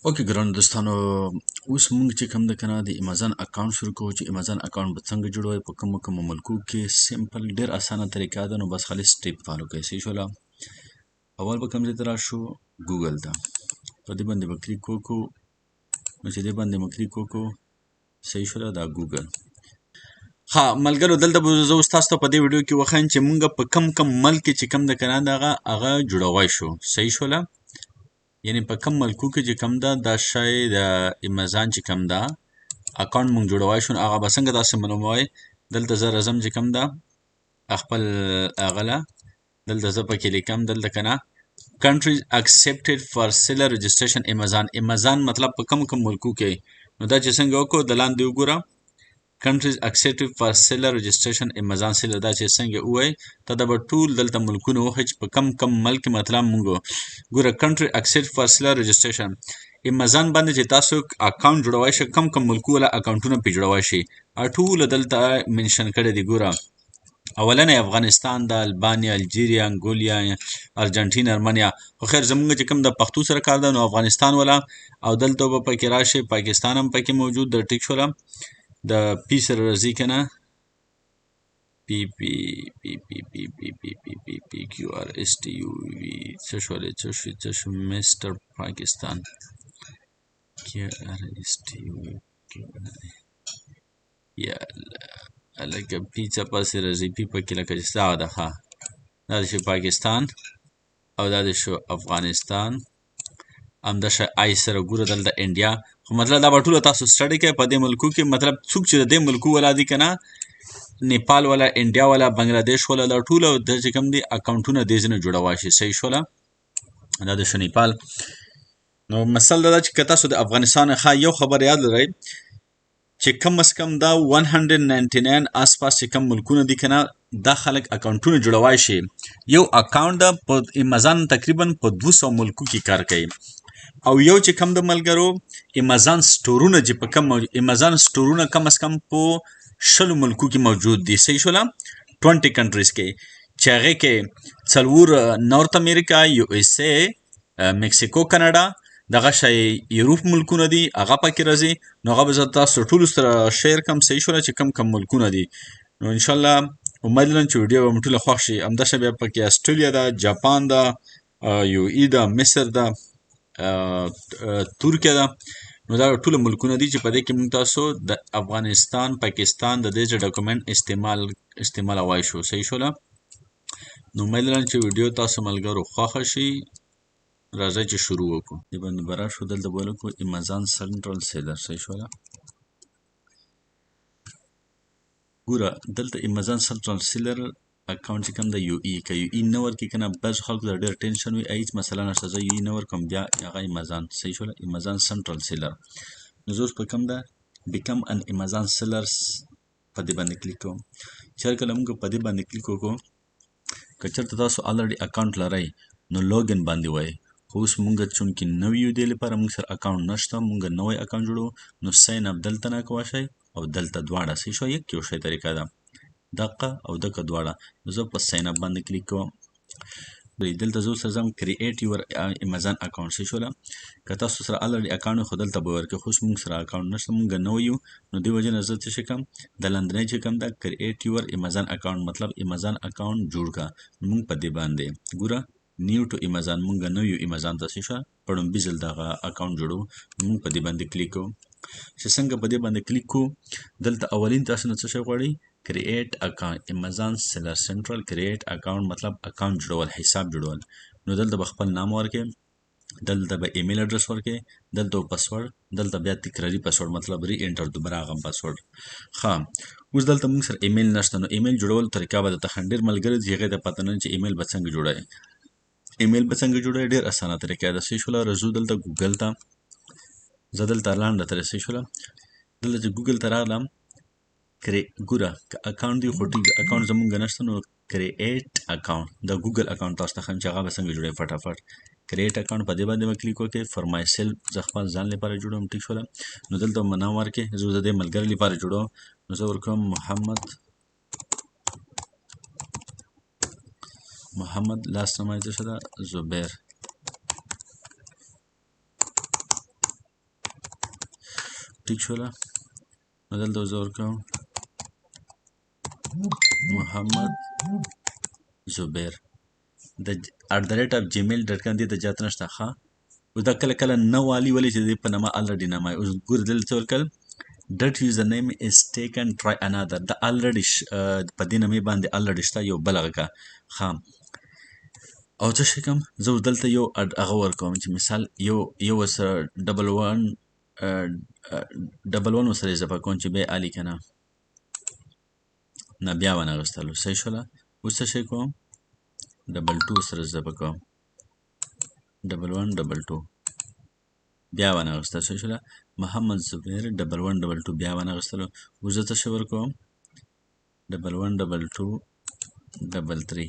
Okay ګرانو دوستانو، اوس مونږ چې کوم ده کنه د امیزون اکاونټ شروع کوو چې امیزون اکاونټ به څنګه جوړوي په کومو کومو ملکو کې. سمپل ډیر اسانه طریقه ده، نو بس خالي سټیپ فالو کوئ. صحیح شوله؟ اول به کوم ځای ته راشو؟ ګوګل ته. په دې باندې به کلیک وکړو. نو چې دې باندې مو کلیک وکړو، صحیح شوله، دا ګوګل. ها ملګرو، دلته به زه اوس تاسو ته په دې ویډیو کې وښایم چې مونږ په کم کم ملک کې چې کم ده که نه دغه هغه جوړوای شو. صحیح شوله؟ یعنی په کم ملکو کې چې کم ده دا شی د امیزون چې کم ده اکاونټ مونږ جوړوای شو. نو هغه به څنګه تاسو معلوموئ؟ دلته زه راځم چې کم ده خپل هغه له دلته زه پکې لیکم دلته که نه countries accepted for seller registration Amazon. Amazon مطلب په کم کم ملکو کې. نو دا چې څنګه وکړو، د لاندې وګوره countries accepted for seller registration Amazon seller، دا چې څنګه ووایي ته دا به ټول دلته ملکونه وښیي چې په کم کم ملک کې مطلب مونږ ګوره country accept for seller registration Amazon باندې چې تاسو اکاونټ جوړوای شئ، کم کم ملکو والا اکاونټونه پې جوړوای شئ. ټول دلته منشن کړی دی. ګوره اولنې افغانستان ده، البانیا، الجیریا، انګولیا، ارجنټین، ارمنیا. خو خیر زمونږ چې کوم د پښتو سره کار ده نو افغانستان والا او دلته به پکې راشي، پاکستان هم پکې موجود ده. ټیک شوله؟ د پی سره راځي که نه، پی پی پی پی پی پی پی پی پی پی کیو آر اس ټي یو وي څه شولې، څه شوې، څه شو، مستر پاکستان، کیو آر اس ټي یو کیو آر، یا لکه پی څه پسې راځي، پی پکې لکه چې دا ده. ښه دا د شو پاکستان او دا د شو افغانستان، همدا شی آی سره ګوره دلته انډیا. خو مطلب دا به ټوله تاسو سټډي کوئ په دې ملکو کې. مطلب څوک چې د دې ملکو والا دي که نه، نیپال والا، انډیا والا، بنګلادیش والا، دا ټوله د چې کوم دي اکاونټونه دې ځینې جوړوای شي. صحیح شوله؟ دا د شو نیپال. نو مسل دا ده چې که تاسو د افغانستان ښه یو خبر یاد لرئ چې کم از کم دا 199 آسپاس چې کم ملکونه دي که نه، دا خلک اکاونټونه جوړوای شي. یو اکاونټ ده په امیزون تقریبا په 200 ملکو کې کار کوي. او یو چې کم د ملګرو امیزون سټورونه چې په کم امیزون سټورونه کم از کم په 20 ملکو کې موجود دي. صحیح شوله؟ 20 کنټریز کې چې هغې کې 4 نارت امریکا، یو اس ای، مکسیکو، کاناډا، دغه شی یوروپ ملکونه دي هغه پکې راځي. نو هغه به زه تاسو ټولو سره شیر کړم. صحیح شوله؟ چې کم کم ملکونه دي. نو انشاءالله امید لرم چې ویډیو به مو ټوله خوښ شي. همدا شی بیا پکې اسټرالیا ده، جاپان ده، یو ای ده، مصر ده، ترکیه ده. نو دا ټول ملکونه دي چې په دې کې موږ تاسو د افغانستان، پاکستان د دې ډاکومنټ استعمالوای شو. صحیح شوله؟ نو امید لرم چې ویډیو تاسو ملګرو خوښه شي. راځئ چې شروع وکړو. دې باندې به راشو، دلته به ولیکو امیزون سنټرل سیلر. صحیح شوله؟ ګوره دلته امیزون سنټرل سیلر اکاونټ چې کوم ده یو ای، که یو ای نه ورکړي که نه بعضو خلکو ته ډېر ټینشن وي، هیڅ مسله نشته، زه یو ای نه ورکوم بیا هغه امیزون. صحیح شوله؟ امیزون سنټرل سیلر. نو زه اوس په کوم ده بیکم ان امیزون سیلرز په دې باندې کلیک کوم. چې هر کله موږ په دې باندې کلیک وکړو، که چېرته تاسو الریډي اکاونټ لرئ نو لاګین باندې وایئ. خو اوس مونږ چونکې نوي یو دې لپاره مونږ سره اکاونټ نشته، مونږ نوی اکاونټ جوړو. نو ساین اپ دلته نه کوی شئ او دلته دواړه. صحیح شوه؟ یک یو شی طریقه ده، دقه او دقه دواړه. نو زه په ساین اپ باندې کلیک کوم. دلته زه اوس راځم کریټ یور امیزون اکاونټ. صحیح شوله؟ که تاسو سره الریډي اکاونټ وي خو دلته به ورکړي، خو اوس مونږ سره اکاونټ نشته، مونږ نوی یو. نو دې وجې نه زه څه شي کوم، د لاندنۍ چې کوم ده کریټ یور امیزون اکاونټ، مطلب امیزون اکاونټ جوړ کړه. نو مونږ په دې باندې ګوره نیو ټو امیزون، مونږ نوی یو امیزون ته. صحیح شوه؟ په ړومبي ځل دغه اکاونټ جوړو. نو مونږ په دې باندې کلیک کوو. چې څنګه په دې باندې کلیک کوو، دلته اولین تاسو نه څه شی غواړي، کریټ اکاونټ، امیزون سیلر سنټرل کریټ اکاونټ، مطلب اکاونټ جوړول، حساب جوړول. نو دلته به خپل نام ورکړئ، دلته به ایمیل ادرس ورکړئ، دلته به پاسورډ، دلته بیا تکراري پاسورډ، مطلب ری انټر دوباره هغه پاسورډ. ښه اوس دلته موږ سره ایمیل نشته، نو ایمیل جوړول طریقه به درته ښیم. ډېر ملګري دي چې هغې ته پته نه چې ایمیل به څنګه جوړوي. ایمیل به څنګه جوړوي، ډېر اسانه طریقه ده. صحیح شوله؟ راځو دلته ګوګل ته. زه دلته لاندې ته صحیح شوله؟ دلته چې ګوګل ته راغلم، ګوره که اکاونټ دی خو ټیک ده، اکاونټ زمونږ نشته، نو کریټ اکاونټ، د ګوګل اکاونټ تاسو ته ښیم چې هغه به څنګه جوړوي. فټافټ کریټ اکاونټ په دې باندې به کلیک وکړئ. فار مای سیلف، زه خپل ځان لپاره جوړوم. ټیک شوله؟ نو دلته به نام ورکړئ، زه د دې ملګري لپاره جوړوم. نو زه ورکوم محمد، لاس نوم یې څه ده، زبیر. ټیک شوله. نو دلته زه ورکوم محمد زبیر د @gmail.com دې ته جات نشته. ښه، اوس دا کله کله نه والي، ولې چې دې په نامه الریډي نامه. اوس ګوره دلته څه ورکړل، that username is taken try another. دا الریډي په دې نامې باندې الریډي شته یو بل هغه که. ښه، او څه شی کوم زه اوس دلته یو هغه ورکوم چې مثال یو ورسره ډبل ون، ډبل ون ورسره اضافه کوم چې بیا الي که نه، نه بیا ونه اخیستلو. صحیح شوله. اوس څه شی کوم، ډبل ټو سره اضافه کوم، ډبل ون ډبل ټو بیا ونه اخیستل. صحیح شوله. محمد زبیر ډبل ون ډبل ټو بیا ونه اخیستلو. اوس زه څه شی ورکوم، ډبل ون ډبل ټو ډبل تھري.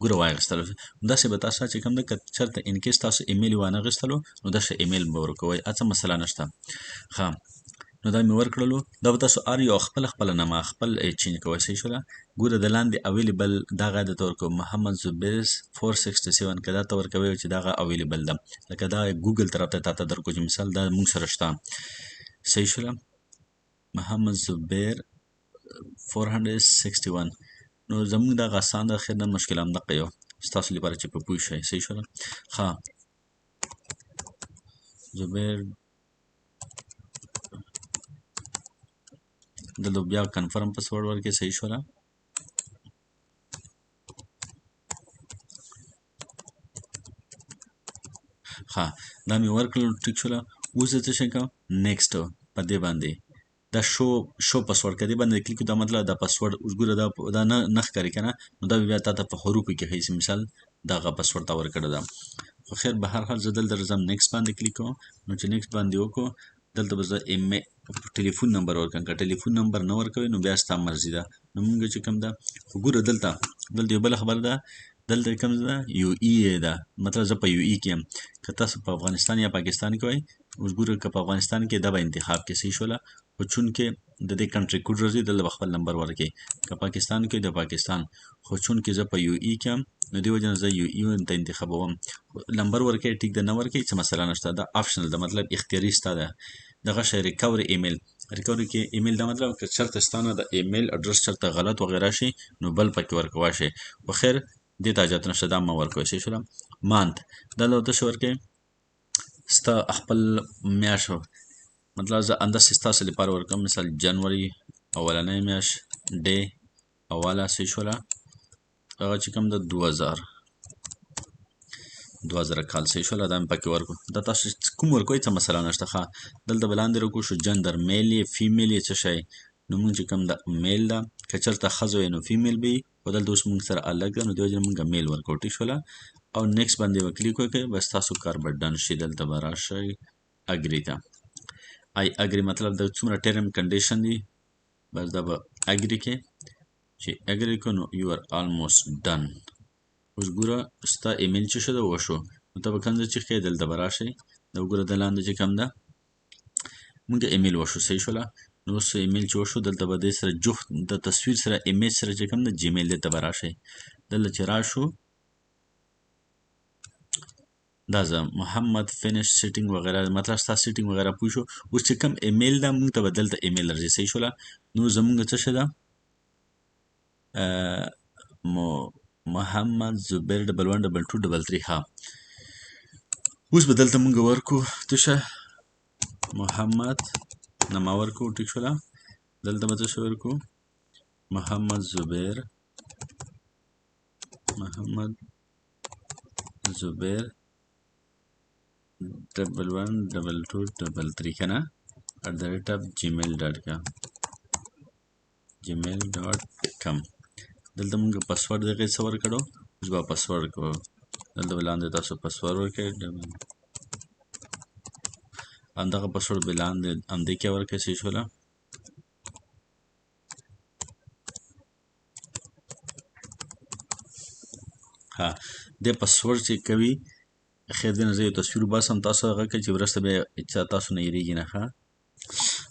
ګوره وایې اخیستلو. داسې به تاسو چې کوم ده که چېرته ان کیس تاسو ایمیل وانه اخیستلو نو داسې ایمیل به ورکوئ، هڅه مسله نشته. ښه، نو دا مې ورکړلو. دا به تاسو هر یو خپله خپله نامه خپل چینج کوئ. صحیح شوله. ګوره د لاندې اویلیبل دغه درته ورکوم محمد زبیر 467، که دا ته ورکوي چې دغه اویلیبل ده، لکه دا ګوګل طرف ته تاته درکو چې مثال دا موږ سره شته. صحیح شوله. محمد زبیر 461. نو زموږ دغه اسان ده، خیر نه مشکل هم دقه یو ستاسو لپاره چې په پوه شئ. صحیح شوله. ښه، زبیر دلته بیا کنفرم پسورډ ورکړئ. صحیح شوله. ښه، دا مې ورکړل. ټیک شوله. اوس زه څه شی کوم، نیکسټ په دې باندې دا شو پسورډ که دې باندې کلیک کړو، دا مطلب دا پسورډ اوس ګوره دا نه ښکاري که نه، نو دا بیا تا ته په حروفو کې ښیي چې مثال دغه پسورډ تا ورکړی ده. خو خیر به هر حال زه دلته راځم نیکسټ باندې کلیک کوم. نو چې نیکسټ باندې وکړو دلته به زه ټلیفون نمبر ورکړم. که ټلیفون نمبر نه ورکوي نو بیا ستا مرضي ده. نو مونږ چې کوم ده، خو ګوره دلته یو بله خبره ده، دلته کوم ده یو ای ده، مطلب زه په یو ای کې یم. که تاسو په افغانستان یا پاکستان کې وای، اوس ګوره که په افغانستان کې دا به انتخاب کې. صحیح شوله. خو چونکې د دې کنټري کوډ راځي دلته به خپل نمبر ورکړي. که پاکستان کې د پاکستان، خو چونکې زه په یو ای کې یم نو دې وجه نه زه یو ای ته انتخابوم. نمبر ورکړي ټیک ده، نه ورکړي څه مسله نشته، دا آپشنل ده، مطلب اختیاري ستا ده. دغه شی ریکوري ایمیل، ریکوري کې ایمیل دا مطلب که چېرته ستا نه د ایمیل اډرس چېرته غلط وغیره شي نو بل پکې ورکوه شي. خو خیر دې ته حاجت نشته، دا مه ورکوئ. صحیح شوله. مانت دلته ورته څه ورکوي، ستا خپل میاشت، مطلب زه همداسې ستاسو لپاره ورکوم. مثال جنوري اولنۍ میاشت ډی اوله. صحیح شوله. هغه چې کوم ده 2000 کال. صحیح شوله. دا مې پکې ورکړو. دا تاسو کوم ورکوئ څه مسله نشته. ښه، دلته به لاندې راکړو شو جندر، میل یې فیمیل یې څه شی. نو موږ چې کوم ده میل ده، که چېرته ښځه وي نو فیمیل به وي، خو دلته اوس موږ سره الګ ده نو دې وجې نه موږ میل ورکړو. ټیک شوله. او نیکسټ باندې به کلیک وکړئ، بس تاسو کار به ډن شي. دلته به راشئ اګري ته، آی اګري مطلب د څومره ټرم کنډیشن دي، بس دا به اګري کې، چې اګري کړو نو یو ار آلموست ډن. اوس ګوره ستا ایمیل چې شو ده وشو، نو ته به کوم ځای چې ښکاري دلته به راشئ. دا وګوره د لاندې چې کوم ده موږ ایمیل وشو. صحیح شوله. نو اوس ایمیل چې وشو دلته به دې سره جوخت د تصویر سره ایمیج سره چې کوم ده جیمیل دلته به راشئ. دلته چې راشو دا زه محمد فینش سیټینګ وغیره، مطلب ستا سیټینګ وغیره پوه شو. اوس چې کوم ایمیل ده موږ ته به دلته ایمیل راځي. صحیح شوله. نو زموږ څه شی ده، محمد زبیر ډبل ون ډبل ټو ډبل تھري. ها، اوس به دلته موږ ورکو څه شی، محمد نامه ورکو. ټیک شوله. دلته به څه شی ورکو، محمد زبیر، محمد زبیر ډبل ون ډبل ټو ډبل تھري که نه @gmail.com، جیمیل ډاټ کام. دلته موږ پسورډ دغې څه ورکړو، اوس به پسورډ کوو. دلته به لاندې تاسو پسورډ ورکړئ، همدغه پسورډ به لاندې همدې کې ورکړئ. صحیح شوله. ها، دې پسورډ چې کوي خیر دې نه زه یو تصویر وباسم تاسو هغه کې چې وروسته بیا چا تاسو نه هېرېږي نه. ښه،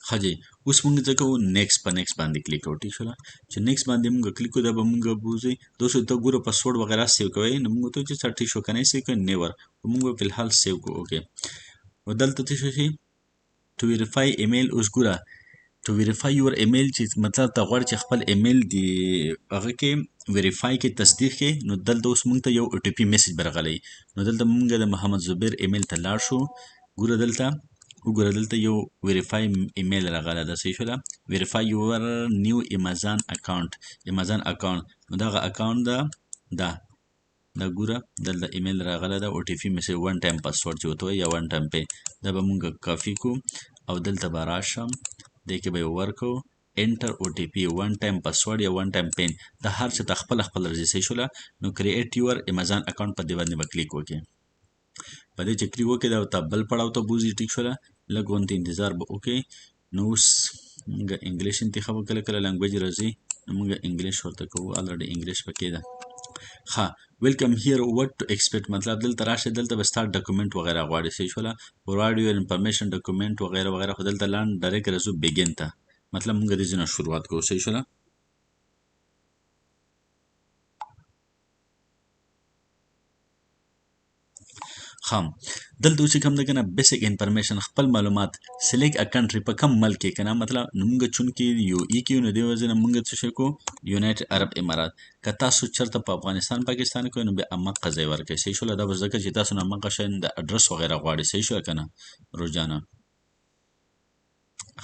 ښه جی، اوس موږ څه کوو، نیکسټ په نیکسټ باندې کلیک کوو. ټیک شوله. چې نیکسټ باندې موږ کلیک کړو دا به موږ بوځي. دوست ته ګوره پسورډ وغیره سیو کوئ، نو موږ ته چې څه ټیک شو که نه سیو کوئ نیور، خو موږ به فی الحال سیو کوو. اوکې، نو دلته څه شي To verify email، اوس ګوره، to verify your email، چې مطلب ته غواړې چې خپل ایمیل دی هغه کې verify کې، تصدیق کې. نو دلته اوس مونږ ته یو OTP message برغلی. نو دلته مونږ د محمد زبیر ایمیل ته لاړ شو. ګوره، دلته وګوره، دلته یو verify email راغلی ده، صحیح شوله؟ Verify your new Amazon account، Amazon account. نو دغه account ده. دا ګوره، دلته ایمیل راغلی ده، OTP message، one time password چې ورته وایي یا one time PIN. دا به مونږ کاپي کو او دلته به راشم، دې کې به یې ورکو، enter OTP، one time password یا one time PIN. دا هر څه ته خپل خپل راځي، صحیح شوله؟ نو create your Amazon account، په دې باندې به کلیک وکړي. په دې چې کلیک وکړي، دا ته بل پړاو ته بوځي، ټیک شوله؟ لږ غونتې انتظار به وکړي. نو اوس موږ English انتخاب. کله کله language راځي، نو موږ English ورته کوو. Already English پکې ده. ښه، welcome here، what to expect. مطلب دلته راشه، دلته به ستا document وغیرہ غواړي، صحیح شوله؟ Provide your information، document وغیرہ وغیرہ. خو دلته لاند direct راځو begin ته، مطلب موږ د ځینو شروعات کوو، صحیح شوله؟ خام، دلته اوس کوم ده کنه، basic information، خپل معلومات، select a country، په کم ملک کې کنه. مطلب نو موږ چونکې UAE کې، نو دی وجه نه موږ څه شي کو؟ United عرب امارات. که تاسو چرته په افغانستان، پاکستان کې، نو بیا امقه ځای ورکړئ، صحیح شوله؟ دا به ځکه چې تاسو نه امقه شئ د ادرس وغیرہ غواړي، صحیح شو کنه روزانه؟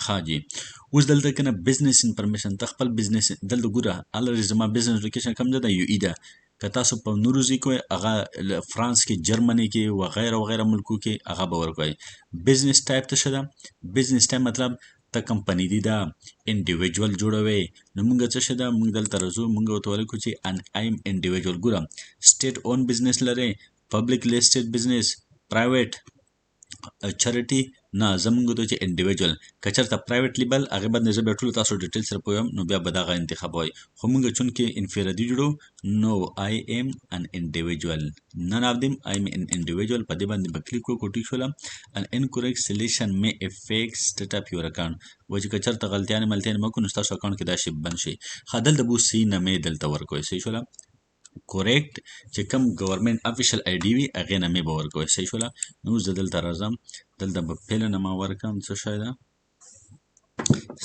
ښه جی، اوس دلته کنه business information، ته خپل business دلته ګوره. Already زما business location کوم ده؟ UAE ده. که تاسو په نورو ځای کې، هغه فرانس کې، جرمني کې وغیرہ وغیرہ ملکو کې، هغه به ورکوي. Business type څه ده؟ Business type مطلب ته کمپنی دی دا individual جوړوي. نو موږ څه شه ده، موږ دلته راځو، موږ ورته ولیکو چې ان I'm individual. ګوره، state own business لري، public listed business، private، charity؟ نه، زمونږ ته چې individual. که چېرته private label، هغې باندې زه بیا ټول تاسو detail سره پوهوم، نو بیا به دغه انتخاب وای. خو مونږ چونکې انفرادي جوړو، نو I am an individual، none of them، I am an individual، په دې باندې به کلیک وکړو، ټیک شوله؟ An incorrect selection may affect state of your account. و چې که چېرته غلطیانې ملتیانې مه کړو، نو ستاسو account کې دا شی بند شي. ښه، دلته به اوس صحیح نمې دلته ورکوئ، صحیح شوله؟ Correct چې کوم government official ID وي، هغې نمې به ورکوئ، صحیح شوله؟ نو زه دلته راځم، دلته به پهله نمه ورکړم. څه شی ده؟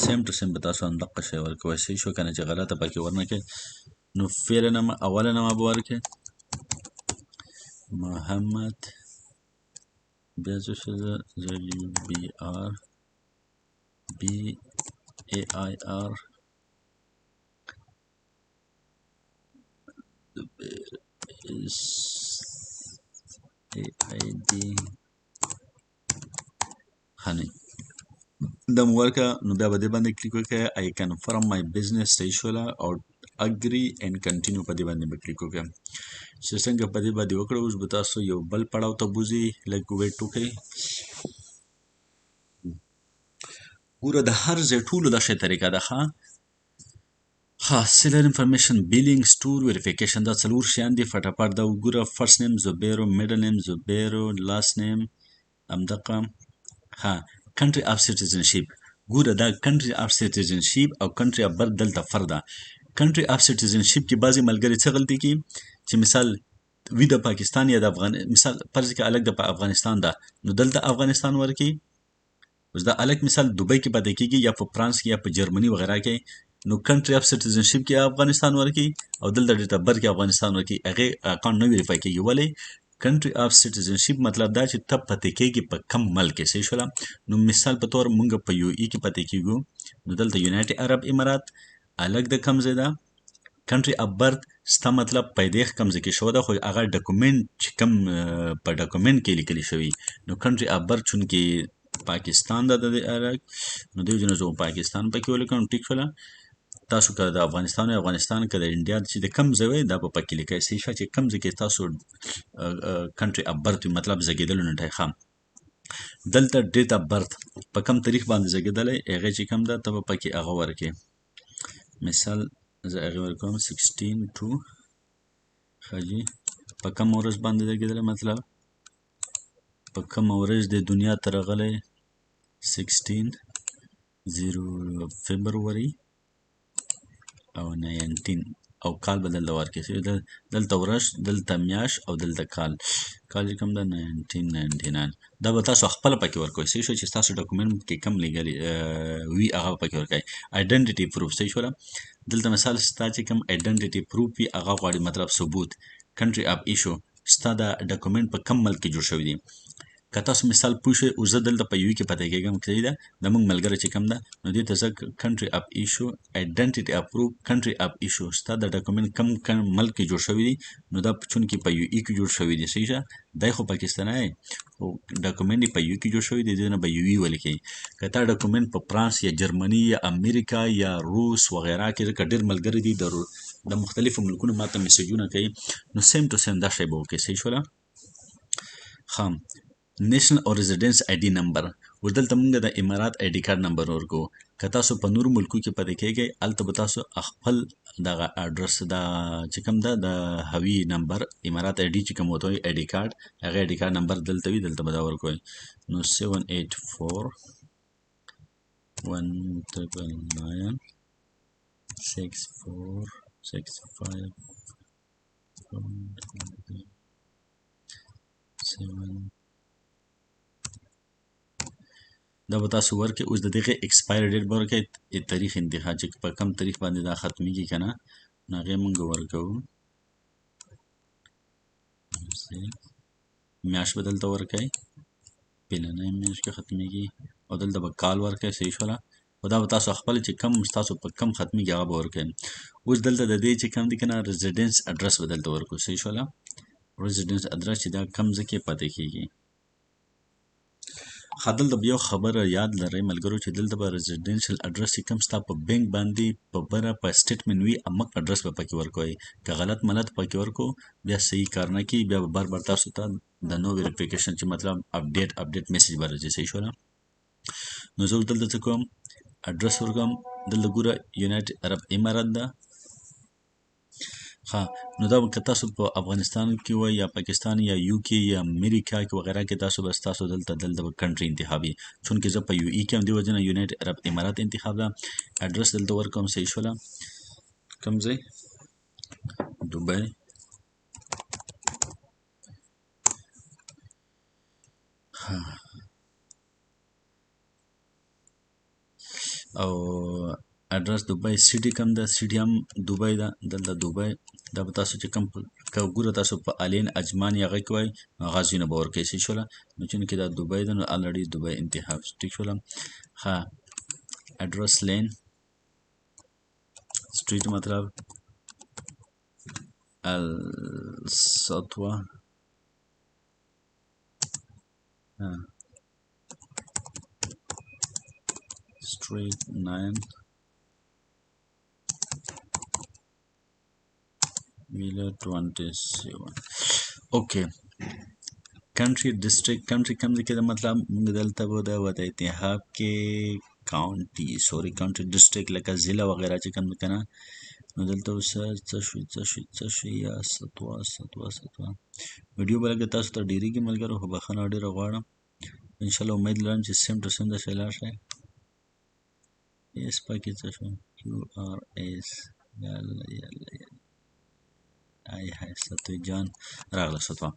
Same to same به تاسو همدقه شی ورکوئ، صحیح شو که نه؟ چې غلطه پکې ورنه کړئ. نو فعل نمه، اوله نمه به ورکړئ محمد، بیا څه شی ده؟ ZUBR BAIR S A I D خانه دا مو ورکړه. نو بیا به دې باندې کلیک وکړئ، I confirm my business، صحیح شوله؟ او agree and continue، په دې باندې به کلیک وکړئ. چې څنګه په دې باندې وکړو، اوس به تاسو یو بل پړاو ته بوځي. لږ wait وکړئ. ګوره، د هر ځای ټولو دا شی طریقه ده. ښه ښه، seller information، billing، store verification، دا څلور شیان دي. فټافټ دا وګوره. First name زبیرو، middle name زبیرو، last name همدقه. ها، country of citizenship. ګوره، دا country of citizenship او country of birth دلته فرق ده. Country of citizenship کې بعضې ملګري څه غلطي کوي چې مثال وي د پاکستان یا د افغان، مثال فرض کې الک د افغانستان ده، نو دلته افغانستان ورکي. اوس دا الک مثال دوبۍ کې پاتې کېږي یا په فرانس کې یا په جرمني وغیرہ کې، نو country of citizenship کې افغانستان ورکي او دلته date of birth کې افغانستان ورکي، هغې account نه verify کېږي. ولې؟ Country of citizenship مطلب دا چې ته پاتې کېږي په کم ملک کې، صحیح شوله؟ نو مثال په تور مونږ په UAE کې پاتې کېږو، نو دلته United عرب امارات. الک د کم ځای ده؟ Country of birth ستا مطلب پیدایښت کم ځای کې شوی ده، خو هغه document چې کم په document کې لیکل شوی. نو country of birth چونکې پاکستان ده د دې الک، نو دې وجې نه زه پاکستان پکې ولیکم، ټیک شوله؟ تاسو که د افغانستان وي افغانستان، که د انډیا، چې د کم ځای وي، دا به پکې لیکئ، صحیح شوه؟ چې کم ځای کې تاسو country of birth وي، مطلب زېږېدلو نیټه. ښه، دلته date of birth، په کم تاریخ باندې زېږېدلی، هغې چې کم ده، ته به پکې هغه ورکې. مثال زه هغې ورکوم 16 2. ښه جي، په کومه ورځ باندې زېږېدلی، مطلب په کومه ورځ د دنیا ته راغلی؟ 16 0 February او 19 او کال به دلته ورکړئ. دلته ورځ، دلته میاشت او دلته کال. کال چې کوم ده 1999، دا به تاسو خپله پکې ورکوئ، صحیح شو؟ چې ستاسو ډاکومنټ کې کوم لیکلي وي هغه به پکې ورکوئ. آیډنټیټي پروف، صحیح شوله؟ دلته مثال ستا چې کوم آیډنټیټي پروف وي هغه غواړي، مطلب ثبوت. کنټري اف ایشو، ستا دا ډاکومنټ په کوم ملک کې جوړ شوی دی. که تاسو مثال پوه شئ، اوس زه دلته په یو کې پاتې کېږم، صحیح ده؟ د موږ ملګری چې کوم ده نو دې ته زه کنټري اف ایشو، آیډنټیټي اف پروف، کنټري اف ایشو، ستا د ډاکومنټ کم کم ملک کې جوړ شوی دی، نو دا چونکې په یو ای کې جوړ شوی دی، صحیح ده؟ دی خو پاکستانی دی خو ډاکومنټ یې په یو کې جوړ شوی دی، دې نه به یو ای ولیکئ. که تا ډاکومنټ په فرانس یا جرمني یا امریکا یا روس وغیرہ کې، ځکه ډېر ملګري دي د مختلفو ملکونو ما ته میسجونه کوي، نو سیم ټو سیم دا شی به وکړئ، صحیح شوله؟ ښه، نیشنل او ریزیډنس آی ډي نمبر، اوس دلته موږ د امارات آی ډي کارت نمبر ورکوو. که تاسو په نورو ملکو کې پاتې کېږئ هلته به تاسو خپل دغه اډرس دا چې کوم ده د هوي نمبر امارات آی ډي چې کوم ورته وایي آی ډي کارت، هغه آی ډي کارت نمبر دلته وي، دلته به دا ورکوئ. نو سیون ایټ فور ون ټریپل ناین سیکس فور سیکس فایو سیون، دا به تاسو ورکړئ. اوس د دغې اکسپایري ډیټ به ورکړئ، تاریخ انتها چې په کم تاریخ باندې دا ختمېږي که نه، نو هغې مونږ ورکوو. میاشت به دلته ورکړئ، پلنۍ میاشت کې ختمېږي، او دلته به کال ورکړئ، صحیح شوله؟ خو دا به تاسو خپل چې کم ستاسو په کم ختمېږي هغه به ورکړئ. اوس دلته د دې چې کم دی که نه ریزیډنس اډرس به دلته ورکړو، صحیح شوله؟ ریزیډنس اډرس چې دا کم ځای کې پاتې کېږي. ښه، دلته به یو خبره یاد لرئ ملګرو چې دلته به ریزیډنشل اډرس چې کوم ستا په بینک باندې په بره په سټیټمنټ وي، امک اډرس به پکې ورکوئ. که غلط ملت پکې ورکو بیا صحیح کار نه کوي، بیا به بار بار تاسو ته د نو ویریفیکیشن چې مطلب اپډیټ میسج به راځي، صحیح شوله؟ نو زه اوس دلته څه کوم، اډرس ورکوم. دلته ګوره یونایټډ عرب امارات ده. ښه، نو دا که تاسو په افغانستان کې وای یا پاکستان یا یو کې یا امریکا کې وغیرہ کې، تاسو به ستاسو دلته به کنټري انتخاب وي. چونکې زه په یو ای کې یم، دې وجې نه یونایټډ عرب امارات انتخاب ده. اډرس دلته ورکوم، صحیح شوله؟ کوم ځای؟ دوبۍ. ښه، او اډرس دوبۍ سیټي کوم ده، سیټي هم دوبۍ ده، دلته دوبۍ. دا به تاسو چې کوم که ګوره تاسو په الین اجمان یا هغه کې وای نو هغه ځایونه به ورکوئ، صحیح شوله؟ نو چونکې دا دوبۍ ده نو الریډي دوبۍ انتخاب، ټیک شوله؟ ښه، اډرس لین سټریټ مطلب السطوه، street 9 ویلا 27. اوکې، کنټری ډیسټریکټ، کنټری کوم ځای کې ده؟ مطلب موږ دلته به د وته اتحاد کې کاونټي، سوري کاونټي ډیسټریکټ لکه ضلع وغیرہ چې کوم ده که نه، نو دلته اوس څه شوي، څه شوي، څه شوي، یا ستوه، ستوه، ستوه. ویډیو به لږه تاسو ته ډېرېږي ملګرو، خو بخښنه ډېره غواړم. انشاءالله امید لرم چې سیم ټو سیم داسې لاړ شئ. اس پکې څه شو؟ کیو آر اس، یاله یاله یاله، آی های ستوه جان راغله ستوه.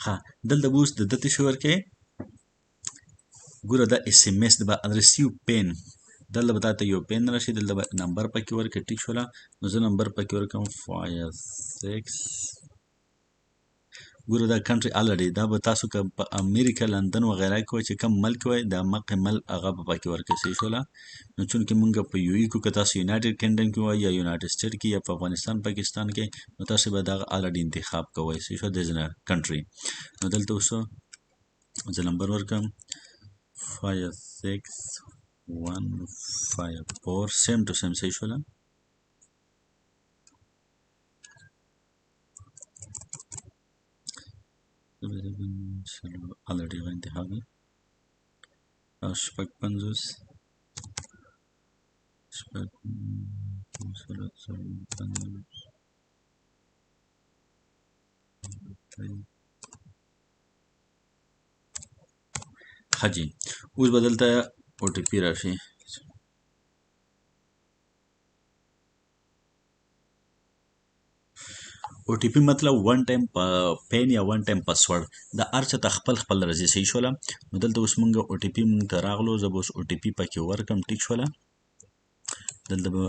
ښه، دلته به اوس د ده څه شی ورکوې؟ ګوره دا اس ام اس به ریسیو پین، دلته به تا ته یو پین راشي، دلته به نمبر پکې ورکړې، ټیک شوله؟ نو زه نمبر پکې ورکوم فایو سیکس. ګوره دا کنټری الریډي، دا به تاسو که په امریکا لندن وغیرہ کې وای چې کوم ملک وای د مقې ملک هغه به پکې ورکړې، صحیح شوله؟ نو چونکې مونږ په یو ای کو، که تاسو یونایټډ کینګډم کې وای یا یونایټډ سټیټ کې یا په افغانستان پاکستان کې، نو تاسو به دغه الریډي انتخاب کوئ، صحیح شوه؟ د ځینې کنټری. نو دلته اوس زه نمبر ورکړم فایو سیکس ون فایو فور، سیم ټو سیم، صحیح شوله؟ الریډي هغه انتخاب دی. او شپږ پنځوس، شپږ څلور څلور پنځوس، ښه جي. اوس به دلته او ټي پي راشي. او ټي پي مطلب ون ټایم پین یا ون ټایم پاسورډ، دا هر چا ته خپل خپل راځي، صحیح شوله. نو دلته اوس مونږ او ټي پي مونږ ته راغلو، زه به اوس او ټي پي پکې ورکړم، ټیک شوله. دلته به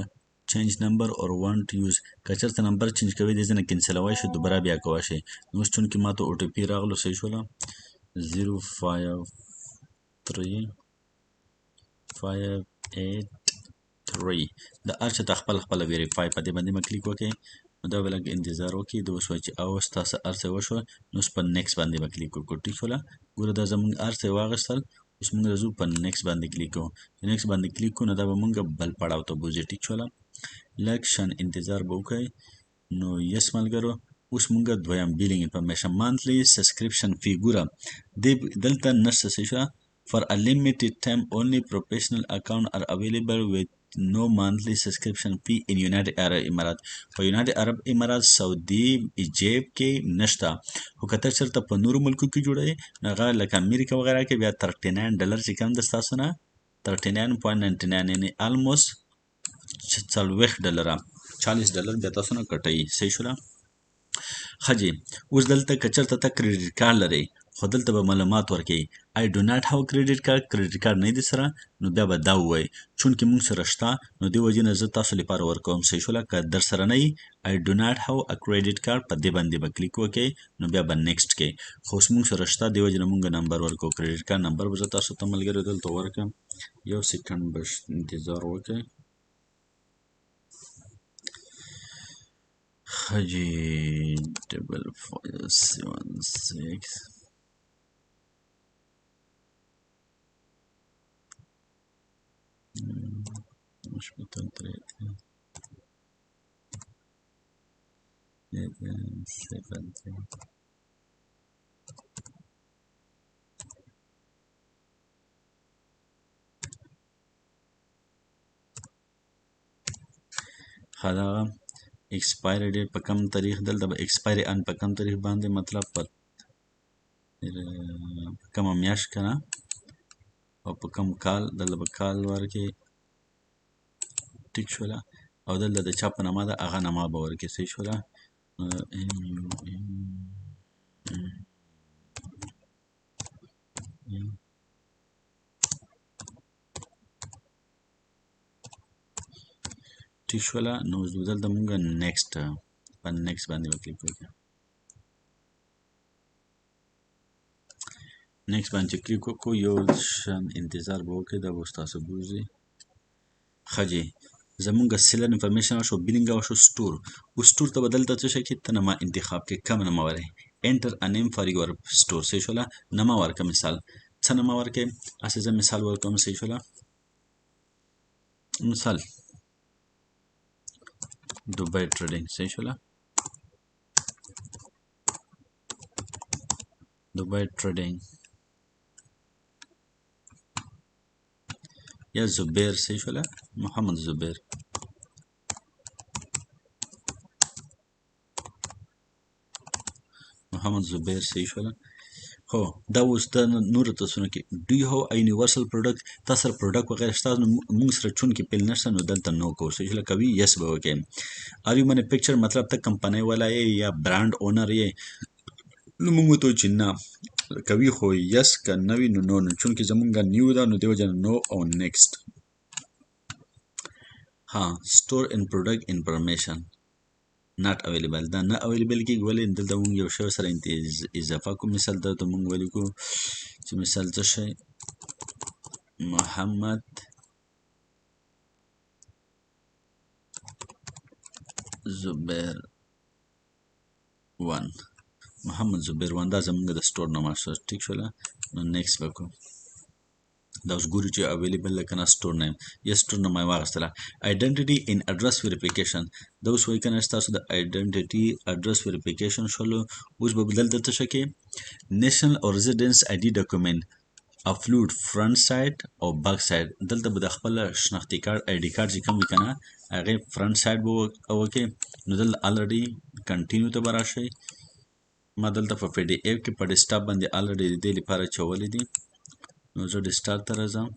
چینج نمبر اور وانټ یوز، که چېرته نمبر چینج کوي دې ځای نه کینسلوی شي، دوباره بیا کوی شي. نو اوس چونکې ما ته او ټي پي راغلو، صحیح شوله، 0 5 3 5 8 3، د هر چا ته خپل خپل ویریفای په دې باندې مه کلیک وکړئ. نو دا به لږ انتظار وکړي، د اوس وایي چې او ستاسو هر څه وشول، نو اوس په نیکس باندې به کلیک وکړو، ټیک شوله. ګوره دا زمونږ هر څه واخیستل، اوس مونږ راځو په نیکس باندې کلیک کوو. چې نیکس باندې کلیک کړو نو دا به مونږ بل پړاو ته بوځي، ټیک شوله. لږ شان انتظار به وکړئ. نو یس ملګرو، اوس مونږ دویم بیلینګ انفارمیشن مانتلی سبسکرپشن فی، ګوره دې دلته نشته، صحیح شوه. For a limited time only professional account are available with no monthly subscription fee in United Arab Emirates. په United Arab Emirates، سعودي، ایجپټ کې نشته، خو که ته چېرته په نورو ملکو کې جوړوې نو هغه لکه امریکا وغیرہ کې بیا $39 چې کم ده ستاسو نه 39.99، یعنې almost $40، $40 بیا تاسو نه کټوي، صحیح شوله. ښه جي، اوس دلته که چېرته ته کریډیټ کارت لرې، خو دلته به معلومات ورکوي I do not have credit card، کریډیټ کارت نه دی سره، نو بیا به دا ووایي چونکې مونږ سره شته نو دې وجې نه زه تاسو لپاره ورکوم، صحیح شوله. که در سره نه وي I do not have a credit card په دې باندې به کلیک وکړئ، نو بیا به نیکسټ کوي. خو اوس مونږ سره شته، دې وجې نه مونږ نمبر ورکوو، کریډیټ کارت نمبر به زه تاسو ته ملګري دلته ورکړم، یو سیکنډ به انتظار وکړئ. ښه جي، 55 7 6 شپږ 3 3 7 3. ښه، دغه ایکسپایري ډیټ په کم تاریخ، دلته به ایکسپایري ان په کم تاریخ باندې، مطلب په کومه میاشت که نه او په کوم کال، دلته به کال ورکړي، ټیک شوله. او دلته د چا په نامه ده هغه نامه به ورکړي، صحیح شوله. ټیک شوله. نو اوس دلته مونږ نیکسټ په نیکسټ باندې به کلیک وکړو. نیکسټ باندې چې کلیک وکړو یو شان انتظار به وکړي، دا به اوس تاسو بوځي. ښه جي، زمونږ سیلر انفارمیشن شو، بیلینګ شو، سټور. اوس سټور ته به دلته څه شي کې ته نما انتخاب کې، کوم نما ورکړې، انټر ا نیم فار یور سټور، صحیح شوله. نما ورکړه، مثال څه نما ورکړې، هسې زه مثال ورکوم، صحیح شوله. مثال دوبۍ ټریډینګ، صحیح شوله، دوبۍ ټریډینګ یا زبیر، صحیح شوله، محمد زبیر. محمد زبیر، صحیح شوله. خو دا اوس د نورو تاسو کې do you have a universal product، تاسو سره پروډکټ وغیرہ شته، نو موږ سره چونکې پیل نشته نو دلته نو کوو، صحیح شوله. کوي یس به وکړي. ار یو مینوفیکچر، مطلب ته کمپنۍ والا یې یا برانډ اونر یې، نو موږ ورته وایو چې نه کوي، خو یس که نه وي نو نو، نو چونکې زمونږ نیو ده نو دې وجه نه نو او نیکسټ. ها، سټور ان پروډکټ انفارمیشن not available، دا نه اویلیبل کېږي. ولې؟ دلته مونږ یو شی سره اضافه کوو. مثال دلته مونږ ولیکو چې مثال څه شی، محمد زبیر 1، محمد زبیر 1، دا زمونږ د سټور نوم شو، ټیک شوله. نو نیکسټ به کوو. دا اوس ګورو چې اویلیبل ده که نه سټور نیم، یا سټور نوم یې واخیستله. آیډنټیټي ان اډرس ویریفیکیشن، دا اوس وایي که نه ستاسو د آیډنټیټي اډرس ویریفیکیشن شولو. اوس به دلته څه شي کې نیشنل او ریزیډنس آی ډي ډاکومنټ اپلوډ فرنٹ سایډ او بیک سایډ، دلته به د خپل شناختي کارت آی ډي کارت چې کوم وي که نه هغې فرنٹ سایډ به وکړي. نو دلته الریډي کنټینیو ته به راشئ. ما دلته په پی ډي اف کې په ډیسکټاپ باندې الریډي د دې لپاره چولی دي، نو زه ډیسکټاپ ته راځم،